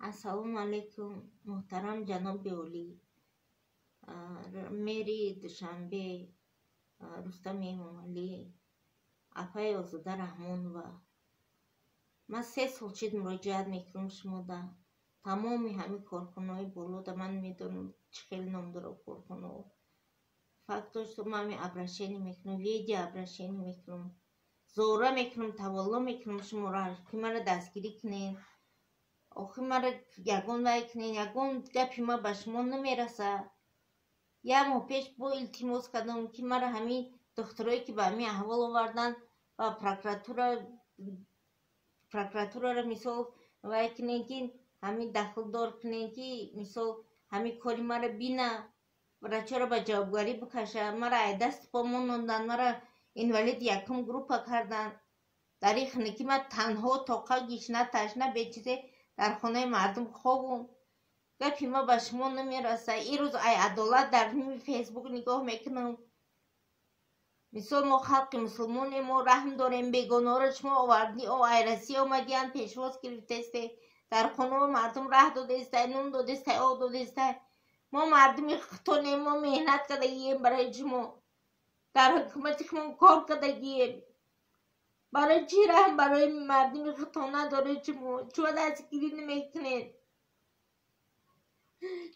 Ассалому алайкум, муҳтарам ҷаноби олӣ, мери Душанбе Рустами Эмомалӣ, апаи Озода Раҳмонова. Ман 3 сол шид муроҷиат мекунам шумода. Тамоми ҳамин корхонаҳои болода ман медонам, чӣ хел ном дорад корхонаҳо. Факт дошто ман ҳамин обращение мекунам, видео обращение мекунам, зора мекунам, тавалло мекунам шуморо, ки маро дастгирӣ кунед. Охир маро ягон вай кунед, ягон гапи ман ба шумо намерасад. Як моҳ пеш бо илтимос кардам, ки маро ҳамин духтурое, ки ба ҳамин аҳвол оварданд, ба прокуратураро мисол вай кунед, ки ҳамин дахлдор кунед, ки мисол ҳамин кори маро бина, врачоро ба ҷавобгарӣ бикаша. Маро ай дасту по монондан, маро инвалид якум группа карданд. Дар ин хунукӣ ман танҳо, тоқа, гишна, ташна, бечизе дар хонаи мардум хобум. Гапи ма ба шумо намерасад. Ин рӯз ай адолат дар Фейсбук нигоҳ мекунам. Мисол, мо халқи мусулмонем, мо раҳм дорем. Бегонаҳоро шумо оварди, ай Россия омадиянд, пешвоз гирифтесте, дар хонаи мардум раҳ додестай, нун додестай, об додестай. Мо мардуми хитонем, мо меҳнат кардагием барои шумо, дар ҳукумати хумон кор кардагием. Барои чӣ раҳм барои мардуми хитон надоред шумо? Чӯ дастгирӣ намекунед?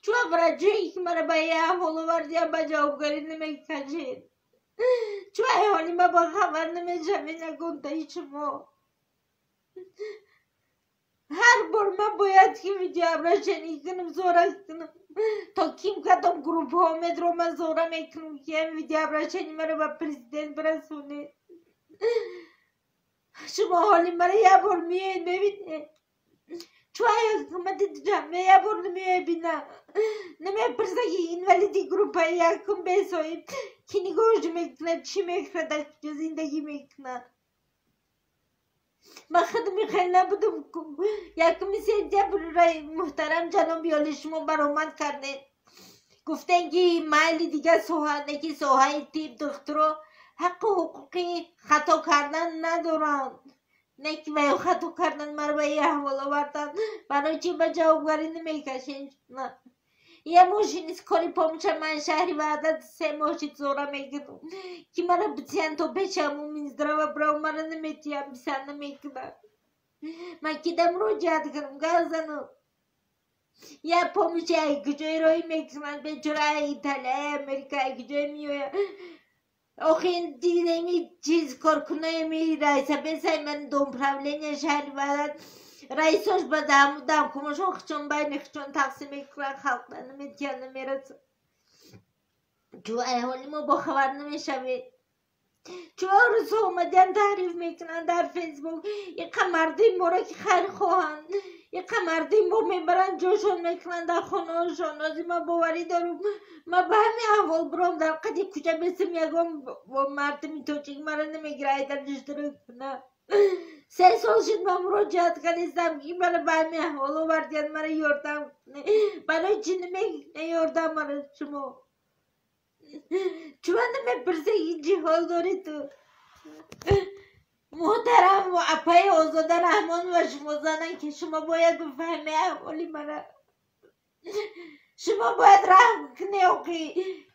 Чӯ врачое, ки маро ба ин аҳвол овардиянд, ба ҷавобгарӣ намекашед? Чӯ ай ҳоли ма бохабар намешавед ягонтаи шумо? Ҳар бор ман бояд ки видеообращение кунам, зора кунам, то ким кадом группҳо медро, ман зора мекунам, ки ҳам видеообращение маро ба президент бирасонед. Шумо ҳоли маро як бор меоед, мебинед? Чӯ ай ҳукумати Душанбе як бор намеояд бина, намепурса, ки инвалиди группаи якум бесоҳиб ки нигоҳш мекунад, чӣ мекунад, дар куҷо зиндагӣ мекунад? Ман худам хел набудам. 1 сентябр, муҳтарам ҷаноби олӣ, шумо баромад кардед, гуфтем, ки майли, дигар соҳа не, ки соҳаи тиб духтуро ҳаққу ҳуқуқи хато кардан надоранд. Не ки ваё хато кардан, маро ба ин аҳвол оварданд. Барои чӣ ба ҷавобгарӣ намекашед? Я мошини скорый помоща ман шаҳри Ваҳдат 3 моҳ шид зора мекунам, ки маро битиян, то пеши ҳамун Минздрава бирав, маро наметиям, писанд намекунад. Ман кида муроҷиат кунам, гап занам? Я помощи ай куҷои роҳӣ мекунанд, бечора, ай Италия, ай Америка, ай куҷое меояд? Охи дидеми чиз коркуноеми раисабесай ман домправления шаҳри Ваҳдат, раисош ба дамкумошон хичон байни хичон тақсим мекунанд, халқда наметиҳанд, намерасад. Чӯ ай ҳоли мо бохабар намешавед? Чӯ рӯзҳо омадиан таъриф мекунанд дар Фейсбук? Иқа мардуми моро, ки хайрхоҳанд, иқа мардуми мо мебаранд, ҷошон мекунанд дар хонаҳошон. Ҳозир ман боварӣ дорам, ман ба ҳамин аҳвол биром, дар қади кӯча бесим, ягон мардуми тоҷик маро намегирад, айдар иштирок кунад. 3 сол шуд ман муроҷиат кардистам, ки маро ба ҳамин аҳвол овардиянд, маро ёрдам кунед. Барои чӣ намекунед ёрдам маро шумо? Чӯ намепурсед, ки чӣ ҳол дорӣ ту? Муҳтарам апаи Озода Раҳмон ва шумо занан, ки шумо бояд бифаҳмед аҳволи мара, шумо бояд раҳм кунед. Охи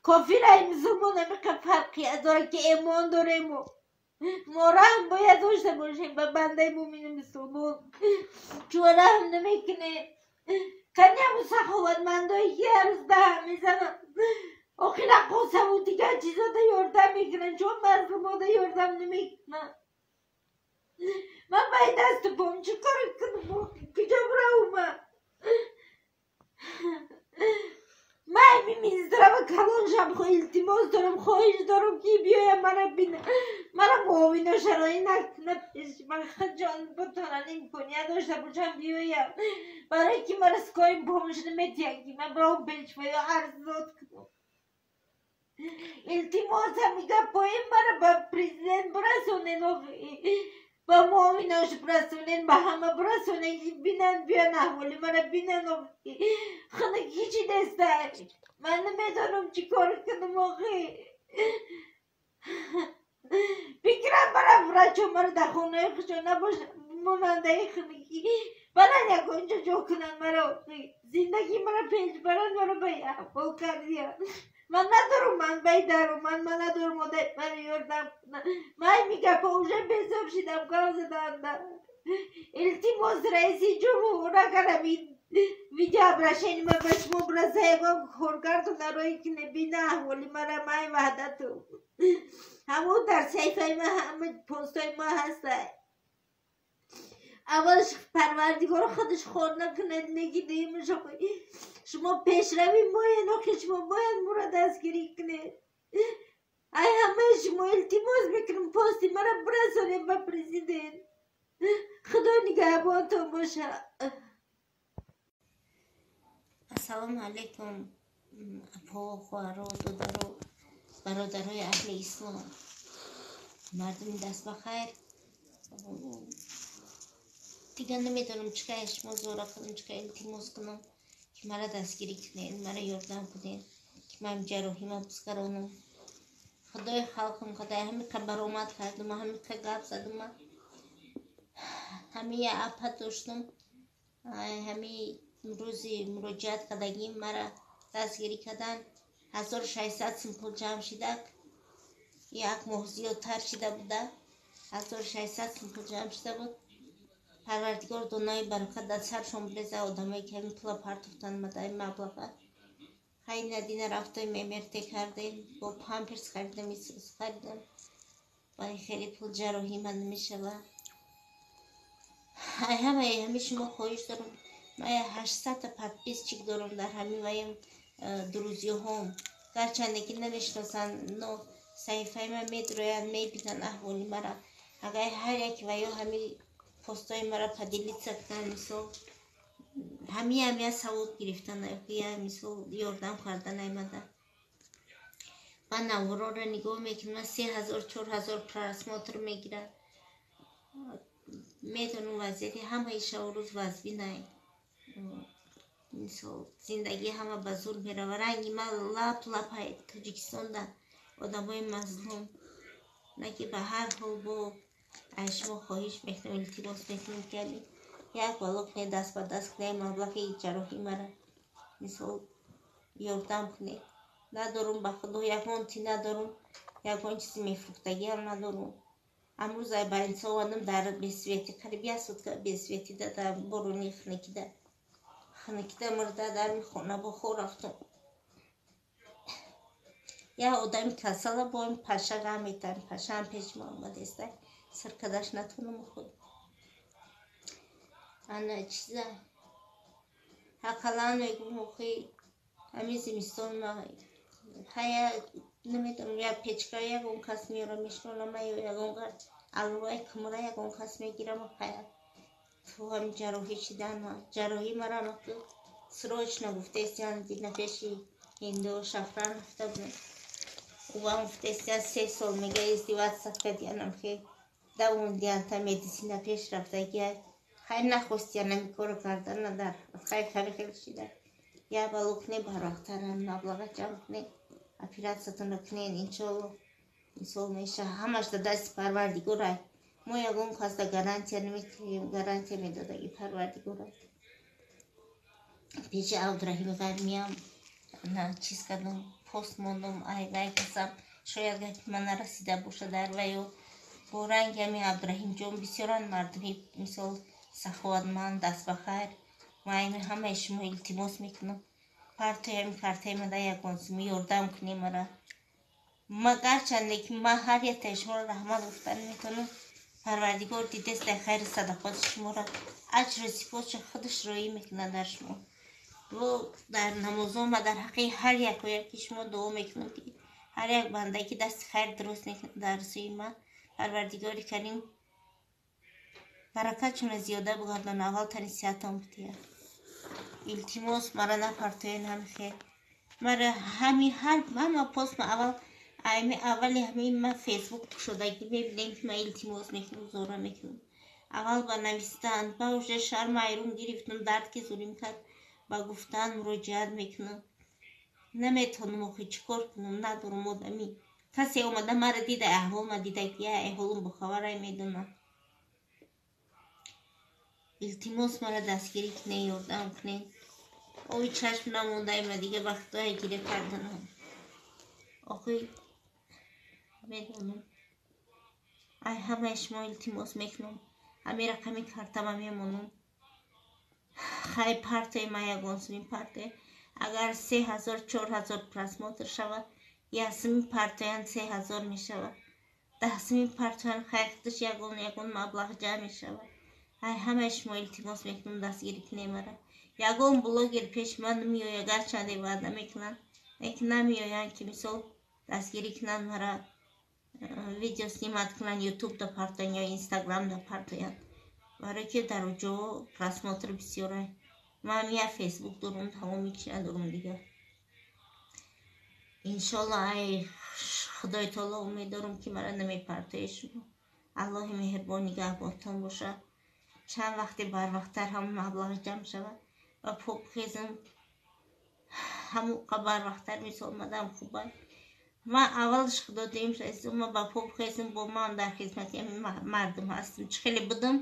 кофирай мусулмон ҳамиқа фарқият дорад, ки эмон дорему мо раҳм бояд дошта бошем ба бандаи мумини мусулмон. Чӯ раҳм намекунед? Кани ҳамун саховатмандое, ки ҳар рӯз даҳам мезананд, охи раққосаву дигар чизода ёрдам мекунанд, чун мазлумода ёрдам намекунанд? Ман ба ин дасту пом чӣ кор кунам? Куҷо биравам ман? Ман ҳамин Минздрава калоншам илтимос дорам, хоҳиш дорам, ки биёям, мара бина, мара муовино шароит накунад пеши ман, ҷон бутонанд, имконият дошта бошам, биёям. Барои ки мара скорый помощь наметиҳанд, ки ман биром пешвоё арзот кунам. Илтимос, ҳамин гапҳои мара ба президент бирасонед, охи ба муовинош бирасонед, ба ҳама бирасонед, ки бинанд, биён, аҳволи мара бинанд. Охи хунукӣ чӣ дестай, ман намедонам чӣ кор кунам. Охи фикрам барам, врачо мара дар хонаи худшон набошанд, монандаи хунукӣ. Баран ягонҷо ҷо кунанд маро, зиндагӣ маро пеш баранд, маро ба аҳвол кардия. Ман надорам манбаи даромад, ман надорам модар маро ёрдам кунад. Ман ҳами гапҳо уже безор шидам гап заданда. Илтимос, раиси ҷумҳур, агар ҳамин видеообращение ма ба шумо бираса, ягон коргардона роҳӣ кунед, бина аҳволи мара. Ман Ваҳдату ҳамон дар саҳифаи ма ҳама постҳои ма ҳаста. Аввалш Парвардигор худаш хор накунад, неги дуюмаш шумо пешрави моен, охи шумо бояд моро дастгирӣ кунед. Ай ҳамаи шумо илтимос мекунам, пости мара бирасонед ба президент. Худо нигаҳбонтон бошад. Ассалому алайкум, апо, хоҳаро, додаро, бародарои аҳли ислом, мардуми даст ба хайр. Дигар намедонам чӣ кай шумо зора кунам, чӣ кай илтимос кунам, ки мара дастгирӣ кунед, мара ёрдам кунед, ки ман ҷарроҳима бизгаронам. Худои халқам, Худои, ҳамиқа баромад кардам, ҳамиқа гап задам, ҳами апа доштам, ҳами рӯзи муроҷиат кардагим мара дастгирӣ кардан. 1600 сум пул ҷамъ шидак, як моҳ зиёдтар шида буда, 1600 сум пул ҷамъ шида буд. Парвардигор донаи баракат дар саршон биреза, одамое ки ҳамин пула партофтанд мадаи маблаға. Хай надина рафтем, МРТ кардем, бо памперс харидам, исус харидам. Баи хеле пул ҷарроҳӣ ман намешава. Ай ҳамаи ҳами шумо хоҳиш дорам. Ман 800-та подписчик дорам дар ҳамин ваем друзьяҳом. Гарчанде ки намешиносанд, но саҳифаи ман медроянд, мебинанд аҳволи мара. Агар ҳар яке ва ё ҳами постҳои мара поделиться кунанд, мисол ҳамия савоб гирифтан, я мисол ёрдам кардан аймада. Ман наворора нигоҳ мекунам, 3000, 4000 просмотр мегирад. Медонам, вазъияти ҳамаи шабу рӯз вазбинай. Мисол зиндагӣ ҳама ба зур мерава. Ранги ман лап лапай Тоҷикистонда одамои мазлум. На ки ба ҳар ҳол бо аз шумо хоҳиш мекунам, илтимос мекунам, ки ами як бало кунед, даст ба даст кунед, маблағи ҷарроҳӣ мара мисол ёрдам кунед. Надорум, ба Худо, ягон ти надорум, ягон чизи мефурӯхтагиам надорум. Амрӯз ай больница омадам дар бесветӣ, қариб як сутка бесветида, дар борони хунукида. Хунукида мурда дар хона бо хор рафтум. Як одами касала бо ин паша ғам метам, пашаам пеши ман омадеста, сиркадаш натонам худ. Ана чиза ҳақалан мегум, охи ҳамин зимистон ма ҳая намедонам, як печка ягон кас меёра мешинонам, ё ягон алваи кумра ягон кас мегирам. Ҳая ту ҳамин ҷарроҳӣ шидан, ҷарроҳӣ мара срочно гуфтаистиян, дина пеши ҳиндо Шафран рафта будем, увам гуфтаистиян 3 сол мега издеваться кардиянам, хе давондиян та медицина пеш рафтагия. Хай нахостиян ҳамин корро кардан дар хай хеле хеле шида. Я бало кунед, барвақттар маблаға ҷамъ кунед, оператсиятонро кунед, иншолло мисол меша. Ҳамаш дар дасти Парвардигорай. Мо ягон касда гарантия наметиҳем, гарантия медодаги Парвардигорай. Пеши Абдураҳими Ғармиям на чиз кардам, пост мондам, ай вай касам шояд гапи ман нарасида бошад дар ваё. Бо ранги ҳамин Абдураҳимҷон бисёранд мардуми мисол саховатманд, даст ба хайр. Ма ҳамаи шумо илтимос мекунам, партои ҳамин картаи мада ягон суми ёрдам кунед мара. Ма гарчанде ки ман ҳар яктаи шуморо раҳмат гуфта наметавонам, Парвардигор дидест, дар хайру садақоти шуморо аҷру сипосшо худаш роӣ мекунад дар шумо. Бо дар намозон ма дар ҳаққи ҳар яко яки шумо дуо мекунам, ки ҳар як бандае ки дасти хайр дуруст мекунад дар сӯи ман, Парвардигори Карим баракатшонро зиёда бигардон, аввал тани сиҳатон бидиҳад. Илтимос, мара напартоен ҳамихел. Мара ҳами ҳар ҳама пост ма аввал ами аввали ҳамин ма Фейсбук кушодагӣ мебинем, ки ман илтимос мекунам, зора мекунам. Аввал ба навистан, ба уже шарм айрум гирифтам, дард ки зурим кард, ба гуфтан муроҷиат мекунам. Наметавонам, охи чӣ кор кунам, надорам одамӣ. Касе омада мара дида, аҳволма дида, ки я аҳволум бохабарай, медонам. Илтимос, мара дастгирӣ кунед, ёрдам кунед. Оби чашм намондаи ма дига ба худое гиря карданам. Охи, медонам, ай ҳамаи шумо илтимос мекунам. Ҳамин рақами картама мемонам. Хай, партои ма ягон суми парте, агар 3000, 4000 просмотр шавад, як суми партоян 3000 мешавад, 10 суми партоян, хай, худаш ягон ягон маблағ ҷамъ мешавад. Ай ҳамаи шумо илтимос мекунам, дастгирӣ кунед мара. Ягон блогер пеши ман намеояд, гарчанде ваъда мекунанд, лекин намеоянд, ки мисол дастгирӣ кунанд мара, видео снимать кунанд, ютубда партоянд ё инстаграмда партоянд, барое ки дар ҷо просмотр бисёра. Ман я фейсбук дорум, тамоми чи надорум дига. Иншолло, ай Худои таоло умед дорум, ки мара намепартоед шумо. Аллоҳи меҳрубон нигаҳбонтон бошад. Чанд вақте барвақттар ҳамон маблағ ҷамъ шавад ва покхезам, ҳамоқа барвақттар мисол мадам хуба. Ман аввалш худо дуюм азизо, ман ба по бихезам, бо ман дар хизмати ҳамин мардум ҳастам. Чӣ хеле будам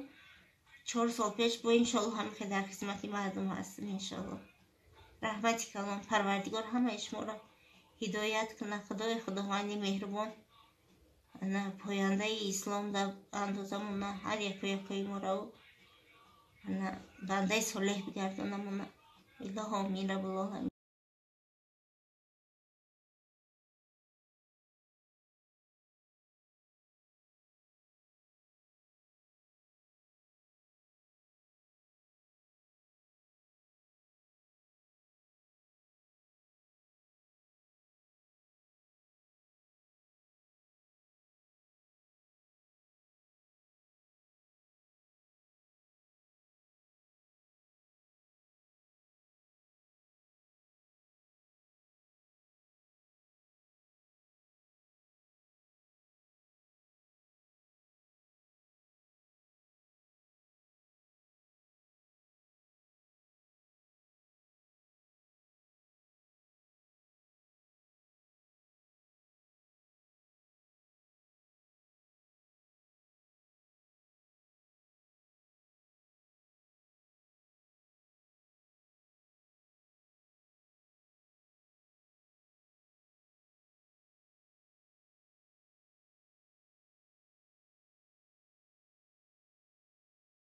4 сол пеш, бо иншолло ҳамихе дар хизмати мардум ҳастам, иншолло. Раҳмати калон, Парвардигор ҳамаи шуморо ҳидоят кунад. Худои худованди меҳрубон ана пояндаи ислом да андозамона, ҳар яку якои моро ана бандаи солеҳ бигардонамона. Илоҳо, омин, раббулоламин.